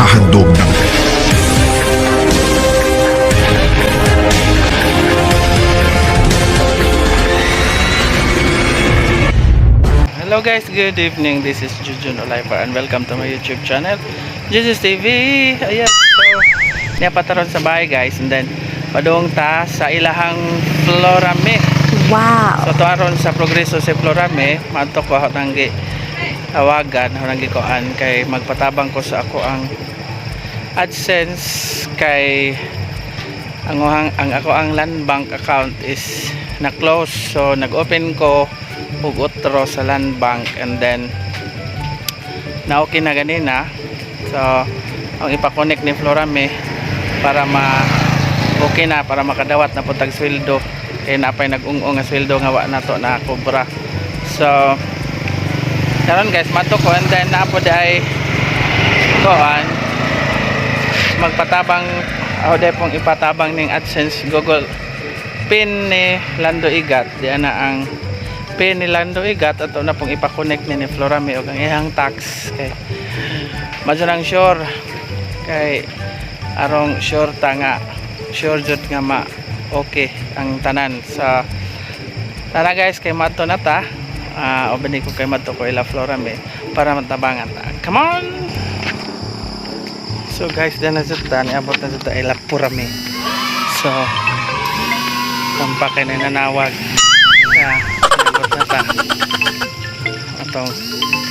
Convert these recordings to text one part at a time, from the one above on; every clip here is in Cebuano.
Naghahandog ng Hello guys, good evening. This is Jujun Oliver and welcome to my YouTube channel, Jesus TV. Ayan, so niya pataron sa bahay, guys, and then padung ta sa ilahang Florame. Wow. So tuaron sa progreso si Florame, maadto ko ako nang gi tawagan, ako nang gikuan kay magpatabang ko sa ako ang AdSense kay ang ako ang land bank account is na close. So nag-open ko og otro sa land bank and then na okay na ganina. So ang ipa-connect ni Florame para ma okay na, para makadawat na putag sweldo kay napay nag-ung-ung nga sweldo nga wa na to na kobra. So karon guys, mato ko and then naa pod ay kuan magpatabang ako dahil pong ipatabang ning AdSense Google PIN ni Lando Igat. Di ana ang PIN ni Lando Igat ato na pong ipa-connect ni Florame og ang iyang tax kay madyo nang sure kay arong sure ta nga sure jud nga ma okay ang tanan. Sa tara guys, kay mato na ta. Ah, uh, ko kay mato ko ila Florame para matabangan ta. Come on. So guys, dan na jud ta, niabot na jud ta ila Purame. So tampa kay na nanawag. Kaya niabot na ta. Atong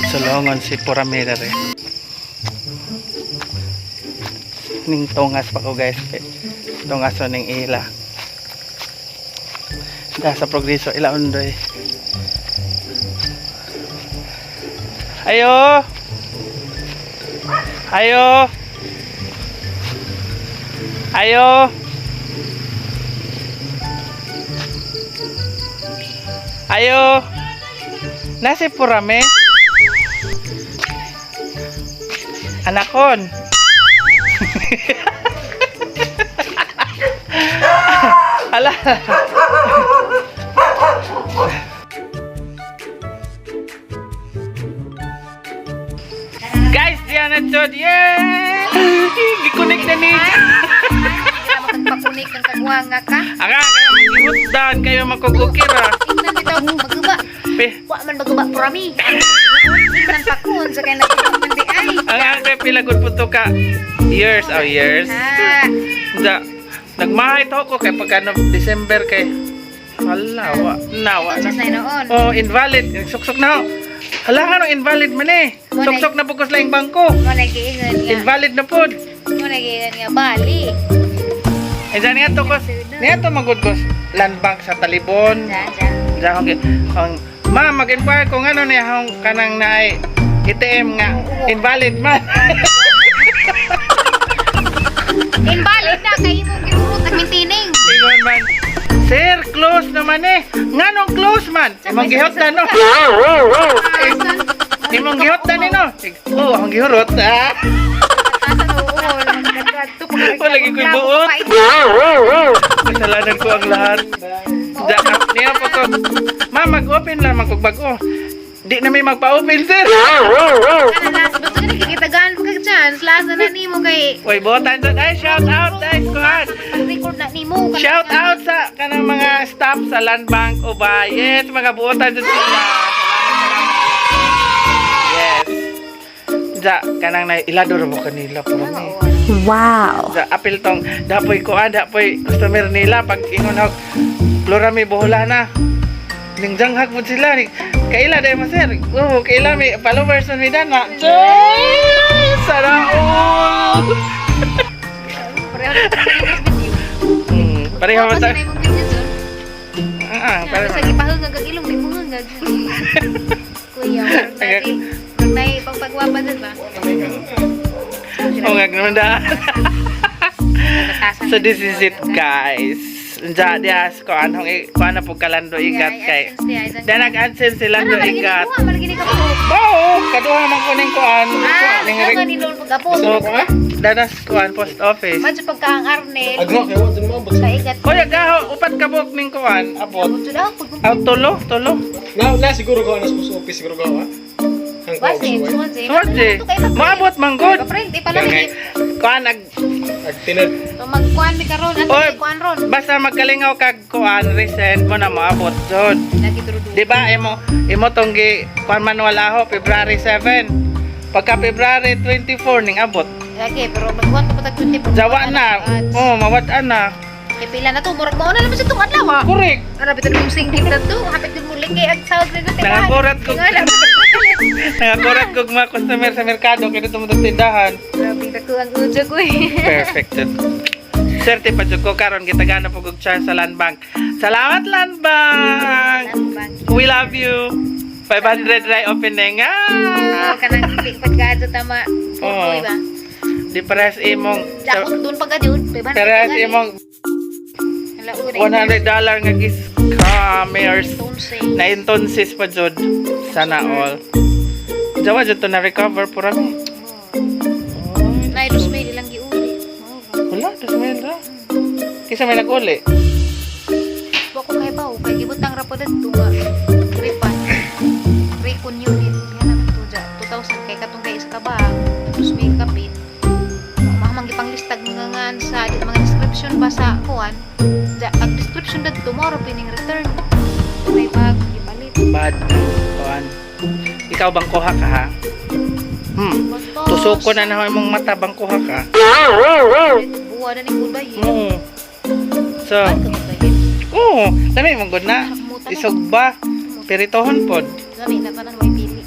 sulongon si Purame dere. Ning tungas pa ko guys. Tungas so ning ila. Da sa progreso ila undoy. Ayo. Ayo. Ayo. Ayo. Nasi Purame. Anakon. Ala. Guys, diyan na jud. Yeah! Gikunik na ni. Magpakunik ng kagwanga ka. Aga, kayo magihutdan, kayo magkugukira. Tingnan bitaw maguba. Pe, Wa man maguba purami. Tingnan pa kun sa kay nagkuha man di ay. ang ang kay pila gud po to ka years, oh years. Ha. Da, nagmahay to ko kay pagka no, December kay hala wa na wa Ito na. na noon. Oh, invalid. Suksok na ho. Hala nga no, invalid man eh. Suksok na pugos laing bangko. Mo na giingon nga. Invalid na pod. Mo na giingon nga bali. Eh dyan nga to kos. Niya to magud kos land bank sa Talibon. Diyan, diyan. Diyan akong ang ma mag-inquire ko ngano niya akong kanang naay ATM nga invalid man. Invalid na kay imong giurot ang maintaining. Ingon man. Sir, close naman eh. Nganong close man? Imong gihot na no. Imong gihot na ni no. Oh, akong gihurot. Ah. Asa na oo, nagkadto Wala gyud ko'y buot. Kasalanan ko ang lahat. Da, niya po ko. Ma, mag-open lang magkog bag-o. Di na may magpa-open, sir. Ana last basta ka nakikitagaan pa kag chance last na na nimo kay Uy, buotan dyan. Ay, shout out, guys. Kuhan. record na nimo. Shout out sa kanang mga staff sa Land Bank Uba. Yes, mga buotan dyan sila. Salamat, salamat. Yes. Ja, kanang na ilado ra mo kanila po ni. Wow. Ja, apil tong dapoy kuan, dapoy customer nila pag ingon og Plurami bohula na. Ning janghag mo sila ni kaila dai mo sir. Oh, kaila mi followers man mi dana. Jay! Sana all. Pareho na sa video. Pareho man Kasi ta. na imong video dun. Ah, Pareho. pareho. Sa gipahungag ang ilong, di mo hungag. Kuya, murag na pagpagwapa dun ba? Hungag naman da. Nabatasan. So this is it guys. Diya, diya, kuan hong kuan na po kalando igat kay. Diya nag-AdSense sila Ano, do malagi ni igat. kuha, malagi ni kapo. Oo, kaduha man ko ning kuan. Ah, Ning nga ni Lord pagkapon. So, danas kuan post office. Madyo pagka ang Arnel, Agro, kaya wala din mo. sa igat. Kuya gaho, upat ka buok ning kuan, abot. Abot daw, pag Aw, tulo, tulo. Na, na siguro ko, anas post office siguro ko, ha? Ang Basin, Swansea. Swansea. Maabot man gud. Pa-print, ipalamig. Kuan ag Agtinod. So magkuan mi karon, ato Oy. may kuan ron. Basta magkalingaw kag kuan resend mo na moabot jud. Lagi durudu. Di ba imo tong gi kuan manual aho February 7. Pagka February 24 ning abot. Lagi pero magkuan pa tag 24. Jawa na. Oh, mawad-an na. Kay pila na to, murag mao na naman sa tong adlaw ah. Correct. Ara bitan mong singkit na to, hapit din mo lingay ang sahod na sa tindahan. Nangakurat kog mga customer sa merkado kay dito mo tindahan. Grabe ka ang udyo ko eh. Perfect. Swerte pa jud ko karon gitagana po og chance sa Land Bank. Salamat, Land Bank. We love you. 500 ray opening. Ah! Oh, kanang pagkaadto tama. Oo. Uy ba? Di parehas imong Dakot doon pag adyo, 500. parehas imong $100 nga scammers na intonsis pa jud. Sana all. Jawa jud to na recover pura mi. Nay dos mil ilang giuli. Wala, dos mil ra. Kisa may nag-uli. Wa ko kay bawo kay gibutang ra po didto nga refund. Recon unit nga naman to dya. 2,000 kay katong kay isa ka bag, 2,000 kapit. Mahamang gipanglistag mga ngan sa mga description ba sa kuan. Dya, ang description didto mo pining return. May bag gipalit. Bad. Kuan. Ikaw bang kuha ka ha? Tusok ko na na imong mata bang kuha ka. Buwa na ni goodbye. Oo. So, Ay, goodbye. oo, dami mong good na. Isog ba? Piritohon pod. Dami na tanan way pili.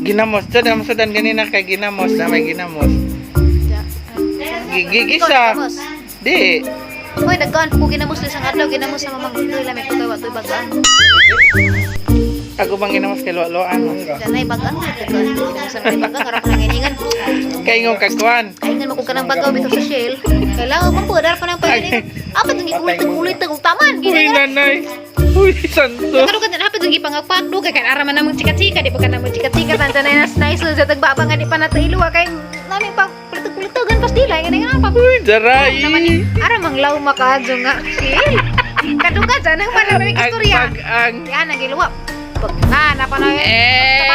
Ginamos. Jud ang sudan ganina kay ginamos na may ginamos. Dya. Gigisa. Di. Hoy, nagkaan ko ginamos sa isang adlaw, ginamos sa mamang toy lami ko kay wa toy bagaan. Ako bang ginamos kay luwa-luwaan mo? Danay bagaan ko nagkaan ko ginamos sa mga bagang harap ng iningan. Kay ngong kagkuan. Kaingan mo kung kanang bagaw bitaw sa shell. Kailangan mo po dar pa ng paginin. Apat ang gikulit-kulit ang taman. Uy, Gini nanay. Uy, santo. Karon ka hapit ang gipangakpak do kay ara man namang chika-chika di pa ka namang chika-chika tan tanay nas nice sa tagbaba nga di pa nato iluwa kay nami pa kulit-kulitagan pas dila ngene nga pa. Uy, daray. Naman ni ara mang law makaadyo nga shell. Kaduga dyan ang para may Ang istorya. pag ang Yan ang giluwa. Pag na napanoy. eh,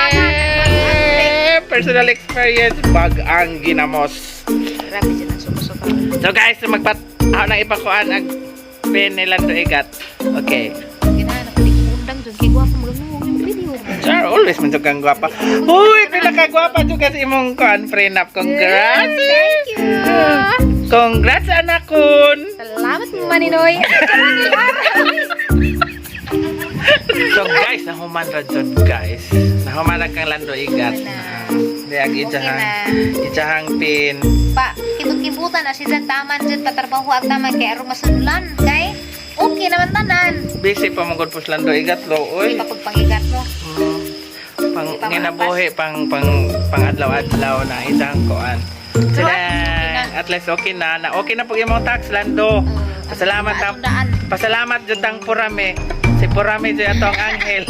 personal experience bag ang ginamos. Grabe dyan ang sumusuka. So guys, magpat ako nang ipakuan ang pin nila to igat. Okay. Ginahan ako di undang dyan kay gwapo mo yung video. Sure, always man jud kang gwapa. Uy, pinakagwapa jud kasi imong kuan prenup. Congrats. Thank you. Congrats, anakon. Salamat, Maninoy. So guys, nahuman ra jud guys. Nahuman ra kang Lando igat. Di ag Okay ijahang na. ijahang pin. Pa, kibot-kibutan na siya taman dyan, patrabaho ang taman kay aron masunulan kay okay naman tanan. Busy pa mo gud pus Lando igat lo, Uy, oy. pa pagpangigat mo. Pang Di pa nginabuhi pang pang pang adlaw-adlaw na isang kuan. Pero Sila, at least okay na. at least okay na. Na okay na pag imong tax Lando. Pasalamat Atong daan. Pasalamat jud tang Purame. Si Purame jud ato ang anghel.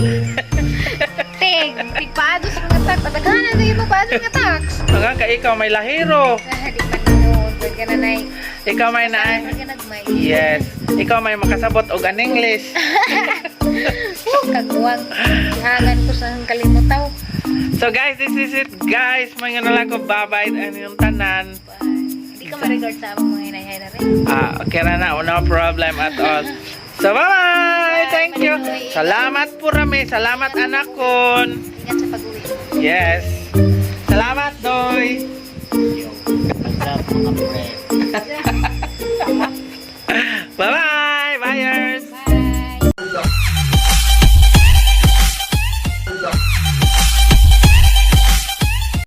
Tig, tigpaado sa mga tax. Pataghanan na yung paado sa mga tax. Nga ka ikaw may lahiro. Ah, di pa noon. Pwede ka na nay. Ikaw may na. Pwede ka nagmay. Yes. Ikaw may makasabot og an English. Oh, kaguwang. Ihangan ko sa kalimutaw. So guys, this is it guys. Mga na lang ko bye-bye ang inyong tanan. Hindi ka ma-regard sa among mga hinayhay na rin. Ah, okay ra na, no problem at all. So bye-bye. Thank you. Salamat Purame, salamat anakon. Ingat sa pag-uwi. Yes. Salamat, Doy. Yo, what's up, mga pre?